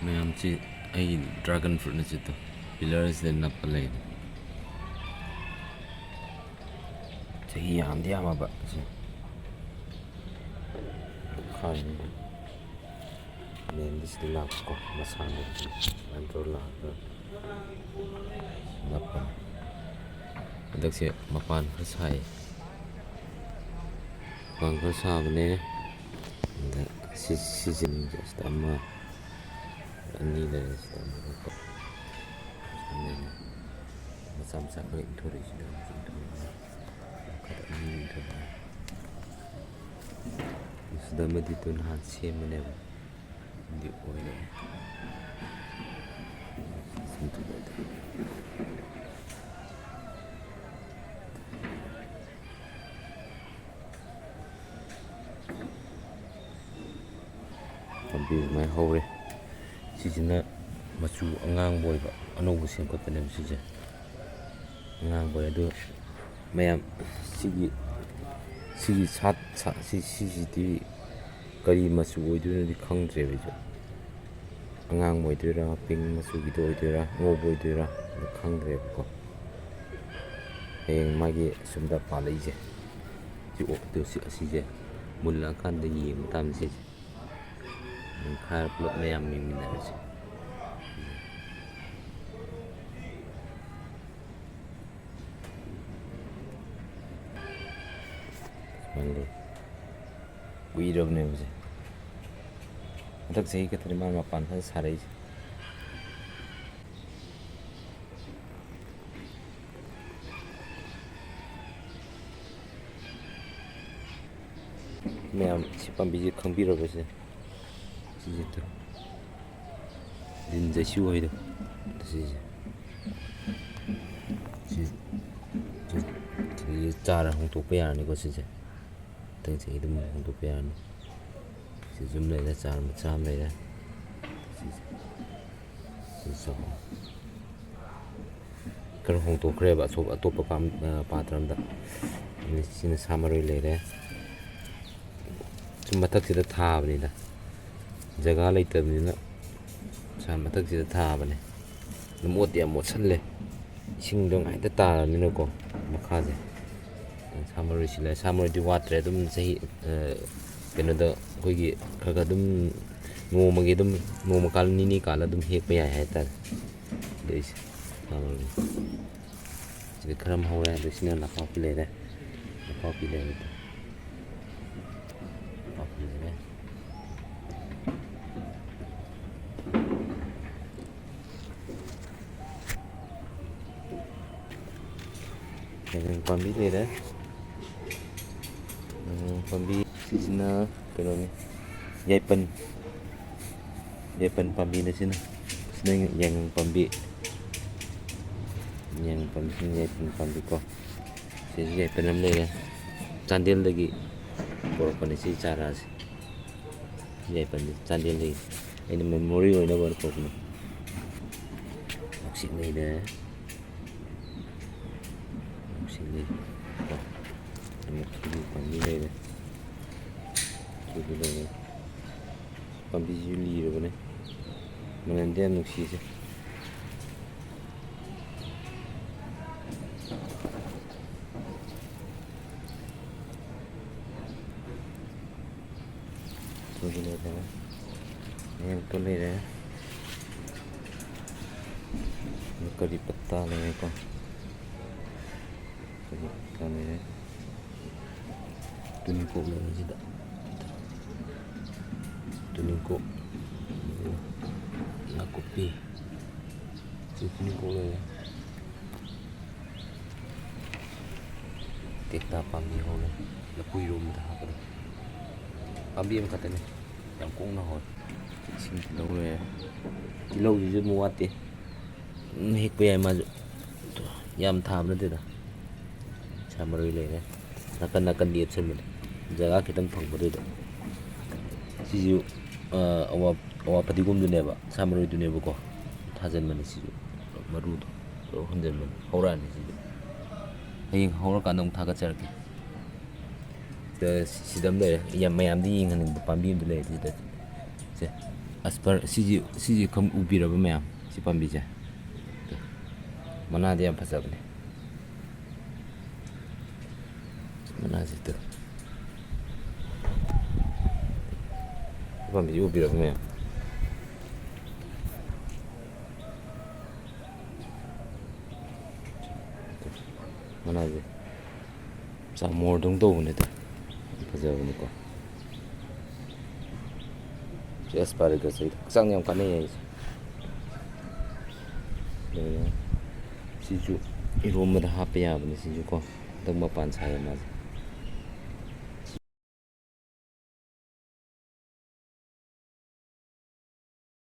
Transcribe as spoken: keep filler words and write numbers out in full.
ꯃꯌꯥꯝꯁꯤ ꯑꯩ dragon fruitꯅ ꯁꯤꯠꯇꯣ pillarꯁꯤꯗ ꯅꯞꯄ ꯂꯩꯔꯦ꯫ ꯆꯍꯤ ꯌꯥꯝꯗꯤ ꯌꯥꯝꯃꯕ ꯁꯤ꯫ ꯈꯥꯏꯅꯤ꯫ ꯃꯦꯟꯗꯤ ꯁꯤꯗ ꯂꯥꯛꯄꯀꯣ, ꯃꯁꯥꯅ ꯑꯗꯨꯝ ꯂꯥꯛꯑꯒ ꯅꯞꯄꯅꯤ꯫ ꯍꯟꯗꯛꯁꯦ ꯃꯄꯥꯟ ꯈꯔ ꯁꯥꯏ꯫ ꯃꯄꯥꯟ ꯈꯔ ꯁꯥꯕꯅꯦ꯫ ꯑꯗ ꯁꯤ, ꯁꯤꯁꯤꯅꯤ ꯑꯁꯤꯗ ꯑꯃ, ꯑꯅꯤ ꯂꯩꯔꯦ꯫ ꯁꯤꯗ ꯑꯃ ꯂꯩꯔꯦ꯫ ꯃꯆꯥ ꯃꯆꯥ ꯈꯔ ꯏꯟꯊꯣꯔꯛꯏꯁꯤꯗ ꯏꯟꯊꯣꯔꯛꯏꯁꯤꯗ꯫ ꯃꯈꯜ ꯑꯅꯤ ꯏꯟꯊꯣꯔꯛꯑꯦ꯫ ꯁꯤꯗ ꯑꯃꯗꯤ ꯇꯨ ꯅꯍꯥꯟ ꯁꯦꯝꯕꯅꯦꯕ꯫ ꯑꯗꯨ ꯑꯣꯏꯔꯦ꯫ ꯄꯥꯝꯕꯤ ꯑꯗꯨꯃꯥꯏꯅ ꯍꯧꯔꯦ꯫ ꯁꯤꯁꯤꯅ ꯃꯆꯨ ꯑꯉꯥꯡꯕ ꯑꯣꯏꯕ, ꯑꯅꯧꯕ ꯁꯦꯝꯒꯠꯄꯅꯦꯕ ꯁꯤꯁꯦ꯫ ꯑꯉꯥꯡꯕ ꯑꯣꯏ꯫ ꯑꯗꯨ ꯃꯌꯥꯝ ꯁꯤꯒꯤ, ꯁꯤꯒꯤ ꯁꯥꯠ-, ꯁꯥ-, ꯁꯤ-, ꯁꯤꯁꯤꯗꯤ ꯀꯔꯤ ꯃꯆꯨ ꯑꯣꯏꯗꯣꯏꯅꯣꯗꯤ ꯈꯪꯗ꯭ꯔꯦꯕ ꯑꯩꯁꯨ꯫ ꯑꯉꯥꯡꯕ ꯑꯣꯏꯗꯣꯏꯔꯥ, pink ꯃꯆꯨꯒꯤꯗꯣ ꯑꯣꯏꯗꯣꯏꯔꯥ, ꯑꯉꯧꯕ ꯑꯣꯏꯗꯣꯏꯔꯥ, ꯑꯗꯨ ꯈꯪꯗ꯭ꯔꯦꯕꯀꯣ꯫ ꯍꯌꯦꯡ ꯃꯥꯒꯤ ꯑꯁꯨꯝꯗ ꯄꯥꯜꯂꯛꯏꯁꯦ, ꯁꯤ ꯑꯣ-, ꯑꯗꯨ ꯁꯤ, ꯑꯁꯤꯁꯦ ꯃꯨꯜꯂꯛꯑꯀꯥꯟꯗ ꯌꯦꯡꯕ ꯇꯥꯕꯅꯤ ꯁꯤꯁꯦ꯫ ꯑꯗꯨꯝ ꯈꯥꯏꯔ ꯄꯨꯂꯞ ꯃꯌꯥꯝ ꯌꯦꯡꯃꯤꯟꯅꯔꯁꯦ꯫ ꯁꯨꯃꯥꯏꯅ ꯂꯩ꯫ ꯀꯨꯏꯔꯕꯅꯦꯕ ꯁꯦ꯫ ꯍꯟꯗꯛ ꯆꯍꯤ ꯈꯛꯇꯅꯤ ꯃꯥꯅ ꯃꯄꯥꯟ ꯐꯖꯅ ꯁꯥꯔꯛꯏꯁꯦ꯫ ꯃꯌꯥꯝ ꯁꯤ ꯄꯥꯝꯕꯤꯁꯦ ꯈꯪꯕꯤꯔꯕꯁꯦ? ꯁꯤꯁꯦ ꯇꯨ꯫ ꯂꯤꯟ ꯖꯩꯁꯨ ꯍꯣꯏꯗꯣ꯫ ꯁꯤꯁꯦ꯫ ꯁꯤ, ꯁꯤ, ꯁꯤꯗꯒꯤ ꯆꯥꯔ ꯍꯣꯡꯇꯣꯛꯄ ꯌꯥꯔꯅꯤꯀꯣ ꯁꯤꯁꯦ꯫ ꯃꯊꯪ ꯆꯍꯤꯗ ꯑꯃꯨꯛ ꯍꯣꯡꯗꯣꯛꯄ ꯌꯥꯔꯅꯤ꯫ ꯁꯤꯁꯨ ꯑꯃ ꯂꯩꯔꯦ, ꯆꯥꯔ ꯃꯆꯥ ꯑꯃ ꯂꯩꯔꯦ꯫ ꯁꯤꯁꯦ꯫ ꯁꯤ ꯆꯥꯎ꯫ ꯈꯔ ꯍꯣꯡꯗꯣꯛꯈ꯭ꯔꯦꯕ ꯑꯁꯣꯞ-, ꯑꯇꯣꯞꯄ ꯄꯥꯝ-, ꯑ, ꯄꯥꯇ꯭ꯔ ꯑꯃꯗ꯫ ꯑꯗꯩ ꯁꯤꯅ ꯁꯥ ꯃꯔꯣꯏ ꯂꯩꯔꯦ꯫ ꯁꯨꯝ ꯃꯊꯛꯁꯤꯗ ꯊꯥꯕꯅꯤꯗ꯫ ꯖꯒꯥ ꯂꯩꯇꯕꯅꯤꯅ ꯁꯥ ꯃꯊꯛꯁꯤꯗ ꯊꯥꯕꯅꯦ꯫ ꯑꯗꯨꯝ ꯃꯣꯠꯇꯤ ꯌꯥꯝ ꯃꯣꯠꯁꯜꯂꯦ, ꯏꯁꯤꯡꯗꯣ ꯉꯥꯏꯇ ꯇꯥꯔꯕꯅꯤꯅꯀꯣ꯫ ꯃꯈꯥꯁꯦ ꯁꯥ ꯃꯔꯣꯏꯁꯤ ꯂꯩ꯫ ꯁꯥ ꯃꯔꯣꯏꯗꯤ ꯋꯥꯠꯇ꯭ꯔꯦ꯫ ꯑꯗꯨꯝ ꯆꯍꯤ, ꯑ, ꯀꯩꯅꯣꯗ ꯑꯩꯈꯣꯏꯒꯤ ꯈꯔ ꯈꯔ ꯑꯗꯨꯝ ꯅꯣꯡꯃꯒꯤ ꯑꯗꯨꯝ, ꯅꯣꯡꯃ ꯀꯥꯜꯂ ꯅꯤꯅꯤ ꯀꯥꯜꯂ ꯑꯗꯨꯝ ꯍꯦꯛꯄ ꯌꯥꯏ ꯍꯥꯏꯇꯥꯔꯦ꯫ ꯑꯗꯩꯁꯦ ꯁꯥ ꯃꯔꯣꯏ꯫ ꯁꯤꯗ ꯈꯔ ꯑꯃ ꯍꯧꯔꯦ꯫ ꯑꯗꯩ ꯁꯤꯅ ꯅꯄꯥꯛꯄꯤ ꯂꯩꯔꯦ꯫ ꯅꯄꯥꯛꯄꯤ ꯂꯩꯔꯦ꯫ ꯅꯄꯥꯛꯄꯤ ꯂꯩꯔꯦ꯫ ꯌꯥꯏꯉꯪ ꯄꯥꯝꯕꯤ ꯂꯩꯔꯦ꯫ ꯌꯥꯏꯉꯪ ꯄꯥꯝꯕꯤ ꯁꯤꯁꯤꯅ ꯀꯩꯅꯣꯅꯤ, ꯌꯥꯏꯄꯟ, ꯌꯥꯏꯄꯟ ꯄꯥꯝꯕꯤꯅ ꯁꯤꯅ꯫ ꯁꯤꯅ ꯌꯥꯏꯉꯪ ꯄꯥꯝꯕꯤ, ꯌꯥꯏꯉꯪ ꯄꯥꯝꯕꯤꯁꯤꯅ ꯌꯥꯏꯄꯟ ꯄꯥꯝꯕꯤꯀꯣ꯫ ꯁꯤꯁꯨ ꯌꯥꯏꯄꯟ ꯑꯃ ꯂꯩꯔꯦ, ꯆꯥꯟꯗꯦꯜꯗꯒꯤ ꯄꯨꯔꯛꯄꯅꯦ ꯁꯤ ꯆꯥꯔꯥꯁꯦ꯫ ꯌꯥꯏꯄꯟꯁꯦ ꯆꯥꯟꯗꯦꯜꯗꯒꯤ꯫ ꯑꯩꯅ ꯃꯦꯃꯣꯔꯤ ꯑꯣꯏꯅꯕ ꯄꯨꯔꯛꯄꯅꯦ꯫ ꯅꯨꯡꯁꯤꯠ ꯂꯩꯔꯦ꯫ ꯅꯨꯡꯁꯤꯠ ꯂꯩ꯫ ꯀꯣ꯫ ꯑꯃꯨꯛ ꯊꯨꯝ ꯄꯥꯝꯕꯤ ꯂꯩꯔꯦ꯫ ꯊꯨꯝ ꯂꯩꯔꯦ꯫ ꯄꯥꯝꯕꯤꯁꯤꯁꯨ ꯂꯤꯔꯕꯅꯦ꯫ ꯃꯅꯝꯗꯤ ꯌꯥꯝ ꯅꯨꯡꯁꯤꯁꯦ꯫ ꯊꯨꯝ ꯂꯩꯔꯦ꯫ ꯃꯌꯥꯡꯇꯣꯟ ꯂꯩꯔꯦ꯫ ꯀꯔꯤ ꯄꯠꯇꯥ ꯂꯩꯔꯦꯀꯣ꯫ ꯀꯔꯤ ꯄꯠꯇꯥ ꯂꯩꯔꯦ꯫ ꯇꯨꯅꯤꯡꯈꯣꯛ ꯂꯩꯔꯦ ꯁꯤꯗ꯫ ꯇꯨꯅꯤꯡꯈꯣꯛ꯫ ꯅꯥꯀꯨꯞꯄꯤ꯫ ꯁꯤ ꯇꯨꯅꯤꯡꯈꯣꯛ ꯂꯩꯔꯦ꯫ ꯇꯦꯛꯇꯥ ꯄꯥꯝꯕꯤ ꯍꯧꯔꯦ꯫ ꯂꯐꯨ ꯏꯔꯣꯝꯕꯗ ꯍꯥꯞꯄꯗ꯫ ꯄꯥꯝꯕꯤ ꯑꯃꯈꯛꯇꯅꯤ꯫ ꯌꯥꯝ ꯀꯣꯡꯅ ꯍꯧꯔꯦ꯫ ꯏꯁꯤꯡ ꯇꯤꯜꯍꯧ ꯂꯩꯔꯦ꯫ ꯇꯤꯜꯍꯧꯁꯤꯁꯨ ꯑꯃꯨꯛ ꯋꯥꯠꯇꯦ꯫ ꯑꯗꯨꯝ ꯍꯦꯛꯄ ꯌꯥꯏ ꯃꯥꯁꯨ꯫ ꯌꯥꯝ ꯊꯥꯕ ꯅꯠꯇꯦꯗ꯫ ꯁꯥ ꯃꯔꯣꯏ ꯂꯩꯔꯦ꯫ ꯅꯥꯀꯟ ꯅꯥꯀꯟꯗꯤ ꯌꯦꯞꯁꯟꯕꯅꯦ꯫ ꯖꯒꯥ ꯈꯤꯇꯪ ꯐꯪꯕꯗꯨꯗ꯫ ꯁꯤꯁꯨ, ꯑ, ꯑꯋꯥ, ꯑꯋꯥ ꯐꯗꯤꯒꯣꯝꯗꯨꯅꯦꯕ, ꯁꯥ ꯃꯔꯣꯏꯗꯨꯅꯦꯕꯀꯣ꯫ ꯊꯥꯖꯤꯟꯕꯅꯦ ꯁꯤꯁꯨ꯫ ꯃꯔꯨꯗꯣ ꯂꯣꯏ ꯍꯨꯟꯖꯤꯟꯕꯅꯦ꯫ ꯍꯧꯔꯛꯑꯅꯤ ꯁꯤꯁꯨ꯫ ꯍꯌꯦꯡ ꯍꯧꯔꯀꯥꯟꯗ ꯑꯃꯨꯛ ꯊꯥꯒꯠꯆꯔꯛꯀꯦ꯫ ꯁꯤꯗ, ꯁꯤꯗ ꯑꯃ ꯂꯩꯔꯦ꯫ ꯌꯥꯝ, ꯃꯌꯥꯝꯗꯤ ꯌꯦꯡꯍꯟꯅꯤꯡꯕ ꯄꯥꯝꯕꯤ ꯑꯃꯗꯤ ꯂꯩꯔꯦ ꯁꯤꯗ꯫ ꯁꯦ꯫ ꯑꯁꯄꯔ ꯁꯤꯁꯤ, ꯁꯤꯁꯤ ꯈꯪ ꯎꯕꯤꯔꯕ ꯃꯌꯥꯝ? ꯁꯤ ꯄꯥꯝꯕꯤꯁꯦ꯫ ꯇꯨ꯫ ꯃꯅꯥꯗꯤ ꯌꯥꯝ ꯐꯖꯕꯅꯦ꯫ ꯃꯅꯥꯁꯤ ꯇꯨ꯫ ꯁꯤ ꯄꯥꯝꯕꯤꯁꯤ ꯎꯕꯤꯔꯕ ꯃꯌꯥꯝ? ꯃꯅꯥꯁꯦ ꯆꯥꯃꯣꯔꯗꯧꯅ ꯇꯧꯕꯅꯦ ꯑꯗꯣ꯫ ꯐꯖꯕꯅꯤꯀꯣ꯫ ꯁꯤ ꯑꯦꯁꯄꯥꯔꯦꯒꯁ ꯍꯥꯏꯗꯣ ꯍꯛꯆꯥꯡ ꯌꯥꯝ ꯀꯥꯟꯅꯩ ꯍꯥꯏꯁꯦ꯫ ꯑꯗꯨꯅ ꯁꯤꯁꯨ ꯏꯔꯣꯝꯕꯗ ꯍꯥꯞꯄ ꯌꯥꯕꯅꯦ ꯁꯤꯁꯨ ꯀꯣ꯫ ꯍꯟꯗꯛ ꯃꯄꯥꯟ ꯁꯥꯏꯌꯦ ꯃꯥꯁꯦ꯫